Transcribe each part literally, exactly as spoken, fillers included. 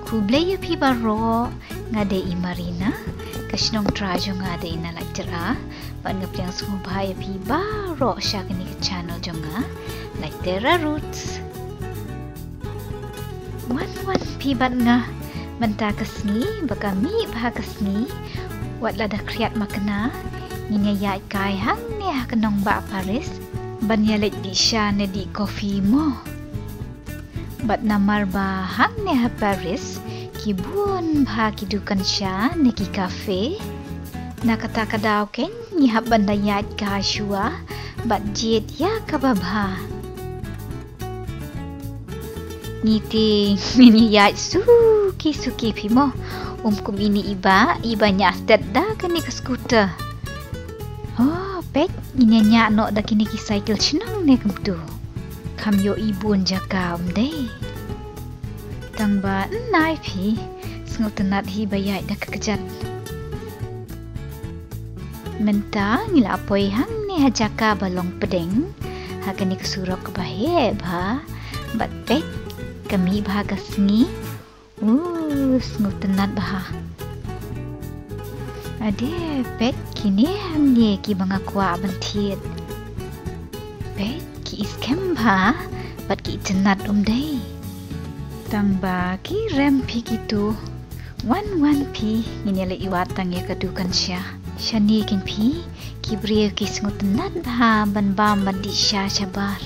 Khublei ïa phi baroh, nga dei i Marina, ka shnong trai jong nga dei na Laityra, bad nga pdiang sngewbha ïa phi baroh sha kane ka channel jong nga, Laityra Roots. Wan wan phi bad nga, mynta ka sngi ba ka mih bha ka sngi, wat la da khriat makna, ngin ïa ïaid kai hangne ha ka nongbah Paris, ban ïa leit dih sha ne dih coffee mo. Bad namar ba hangne ha Paris ki bun bha ki dukan sha ne ki cafe. Na kata ka daw keiñ ngi hap ban da ïaid kai shuwa bad jied ïa kaba bha. Ngi te ngin ïaid suki suki phi mo. Um kum ine i bah, i bah ñiah stet da kane ka scooter. Oh, peit, ngin ïa ñiah noh da kine ki cycle shnong ne kumtu. Kham ïohi bun jaka um dei. Tang ba nai phi, sngewtynnat hi ba ïaid da ka kjat. Mynta ngi la poi hangne ha jaka ba long pdeng, ha kane ka surok ba heh bha, bad peit, ka mih bha ka sngi, Uh, sngewtynnat bha. Ade, peit kine hangne kiba nga kwah ban thied. Peit ki i skhem bha, bad ki i tynnat um dei. Tang ba ki rem phi kitu. Wan wan phi, ngin ïa leit wad tang ïa ka dukan sha. Shane keiñ phi, ki briew ki sngewtynnat bha ban bam ban dih sha shabar.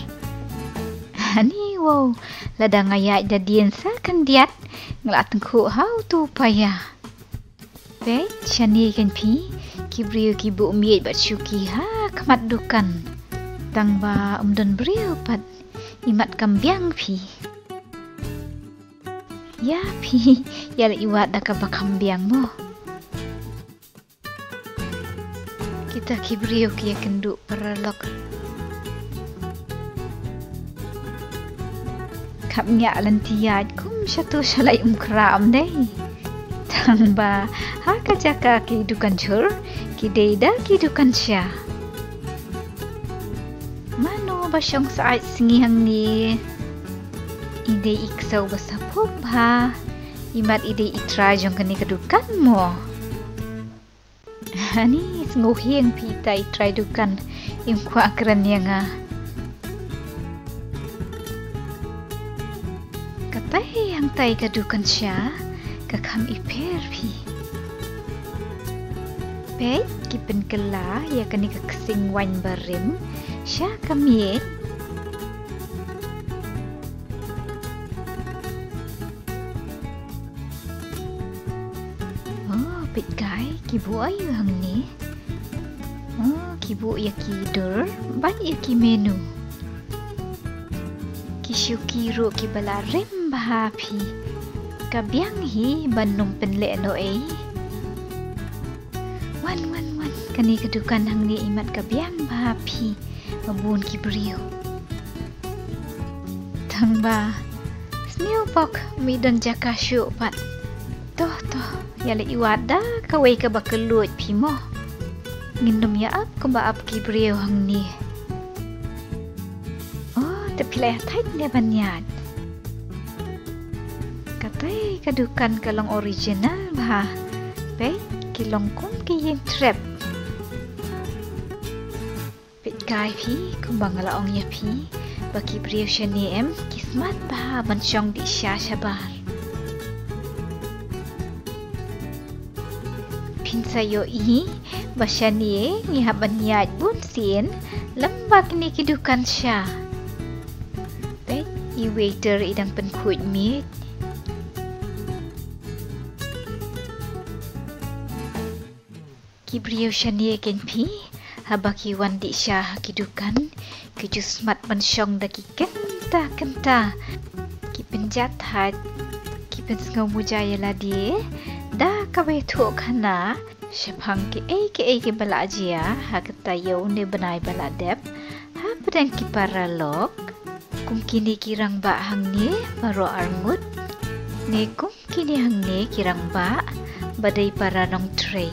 Ani wow, lada nga ïaid da dien sa khyndiat, nga la tyngkhuh ha utu u paia. Peit, shane keiñ phi, ki briew ki buh miej bad shuki ha khmat dukan. Tang ba um don briew pat, imat kam biang phi. Ïa phi, ïa leit wad da kaba kham biang mo. Kita ki briew ki ïakynduh paralok. Khap ñiah lynti ïaid kum shatu shalai um kra um dei. Tang ba ha ka jaka ki dukan jhur ki dei da ki dukan sha. Mano ba shong sa ait sngi hangne? I dei i ksew ba sa phuh bha. Imat i dei i trai jong kane ka dukan mo. Ani, sngewhieng phi ita i trai dukan, im kwah kren ïa nga. Katai hangtai ka dukan sha, ka kham i pher phi. Peit, ki pynkylla ïa kane ka ksing waiñ barim sha ka miej. Oh, peit kai, ki buh aïu hangne? Oh, ki buh ïa ki dur bad ïa ki menu. Ki shuki ruh kiba la rim bha phi. Ka biang hi ban ym pynleh noh ei. Wan, wan, wan. Kane ka dukan hangne imat ka biang bha phi. Ba bun ki briew. Tang ba sniew bok, ym don jaka shuh pat. Toh, toh, ïa leit wad da kawei kaba kylluid phi mo. Ngin ym ïa ap kumba ap ki briew hangne. Oh, te phi la ïa thait ne ban ïaid. Katai ka dukan ka long original bha. Peit, ki long kum ki ïing trep. Peit kai phi, kumba nga la ong ïa phi, ba ki briew shane em, ki smat bha ban shong dih sha shabar. Phin sa ïohi ba shane ngi hap ban ïaid bun sien lem bad kine ki dukan sha. Peit, i waiter i dang pynkhuid miej. Ki briew shane keiñ phi, haba ki wan dih sha ha ki dukan, ki ju smat ban shong da ki kynta kynta. Ki pynjat thait, ki pynsngew muja ïa lade da kaba ïathuh khana shaphang kiei kiei kiba la jia ha kata ïew ne bnai ba la dep hapdeng ki paralok. Kum kine ki rangbah hangne baroh arngut, ne kum kine hangne ki rangbah ba dei para nongtrei.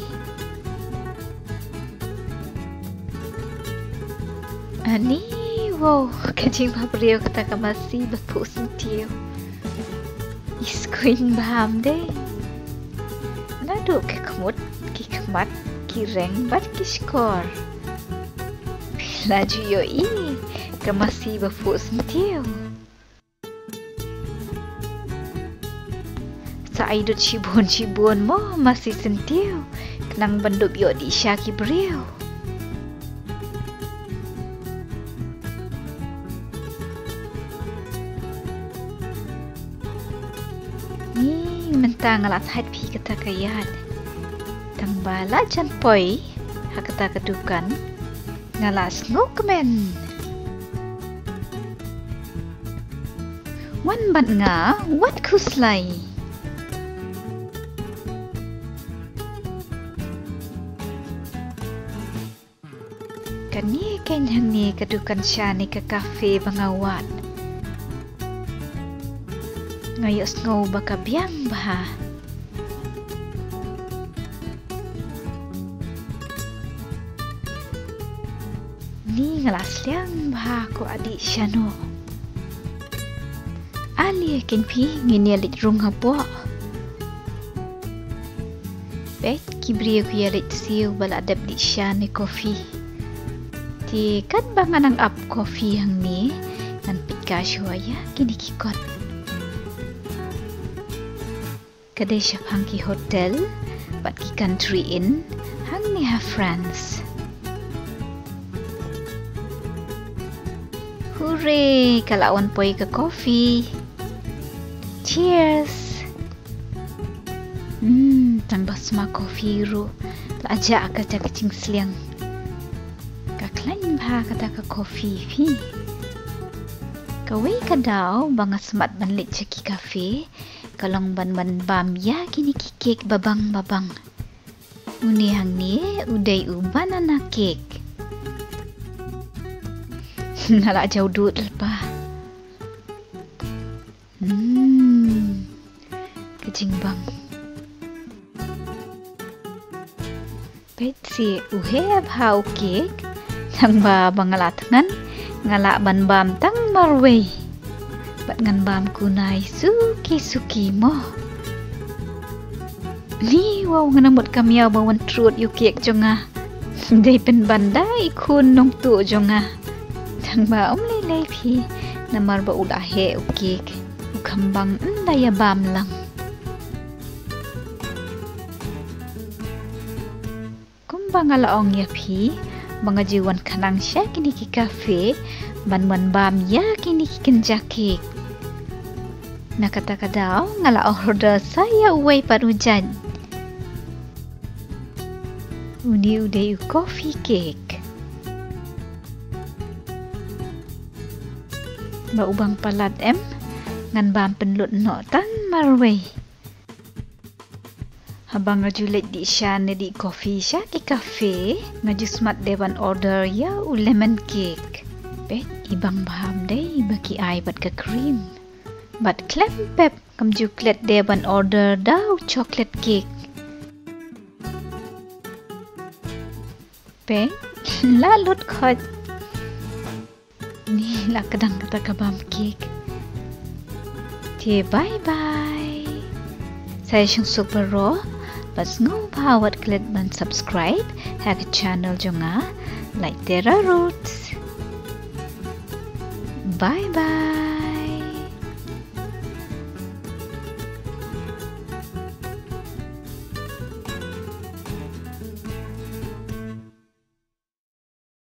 Ani, wow, ka jingbhabriew kata ka masi ba phuh syntiew. Iskuin bam dei. Naduh ki khmut, ki khmat, ki reng bad ki shkor. Phi la ju ïohi ka masi ba phuh syntiew. Sa ai dud shibun shibun mo masi syntiew, khnang ban dup ïoh dih sha ki briew. Ni mynta nga la thait phi kata ka ïaid. Tang ba la jan poi ha kata ka dukan, nga la sngewkmen. Wan bad nga wat khuslai. Kane keiñ hangne ka dukan sha ne ka kafe ba nga wad. Nga ïohsngew ba ka biang bha. Ni nga la sliang bha ko adi shano. Ale keiñ phi ngin ïa leit rung hapoh. Peit ki briew ki ïa leit siew ba la dep dih sha ne coffee. Te katba nga nang ap coffee hangne ngan peit ka shuwa ïa kine ki kot. Ka dei shaphang ki hotel bad ki country inn hangne ha France. Hooray, ka la wan poi ka coffee. Cheers. Hmm, tang ba sma coffee ruh la jah ka ja ka jingsliang. Ka khlaiñ bha kata ka coffee phi. Kawei ka daw ba nga smat ban leit sha ki cafe ka long ban wan bam ïa kine ki cake babang babang. Une hangne u dei u banana cake. Nga la jaw dud lypa. Hmm. Ka jingbam. Peit shi u heh bha u cake. Tang ba ba nga la thngan nga lah ban bam tang marwei. Bad ngan bam kunai suki suki mo. Ni wow, nga nang mut ka miaw ba wan trud ïa u cake jong nga. Dei pynban da i khun nongtuh jong nga. Tang ba ym lei lei phi namar ba u la heh u cake. U khambang ynda ïa bam lang. Kumba nga la ong ïa phi ba nga ju wan khnang sha kine ki cafe ban wan bam ïa kine ki kynja cake. Na kata ka daw nga la order sa ïa uwei pat u jait. Une u dei u coffee cake. Ba u bang palat em, ngan bam pynlut noh tang marwei. Haba nga ju leit dih sha ne dih coffee sha ki cafe, nga ju smat dei ban order ïa u lemon cake. Peit i bang bha ym dei ba ki ai bad ka cream. Bad khlem pep kam ju klet dei ban order da u chocolate cake. Peit la lut khot. Ni la kdang kata ka bam cake. Te bye bye. Sa ïa shong suk baroh bad sngewbha wat klet ban subscribe ha ka channel jong nga, Laitera Roots. Bye bye.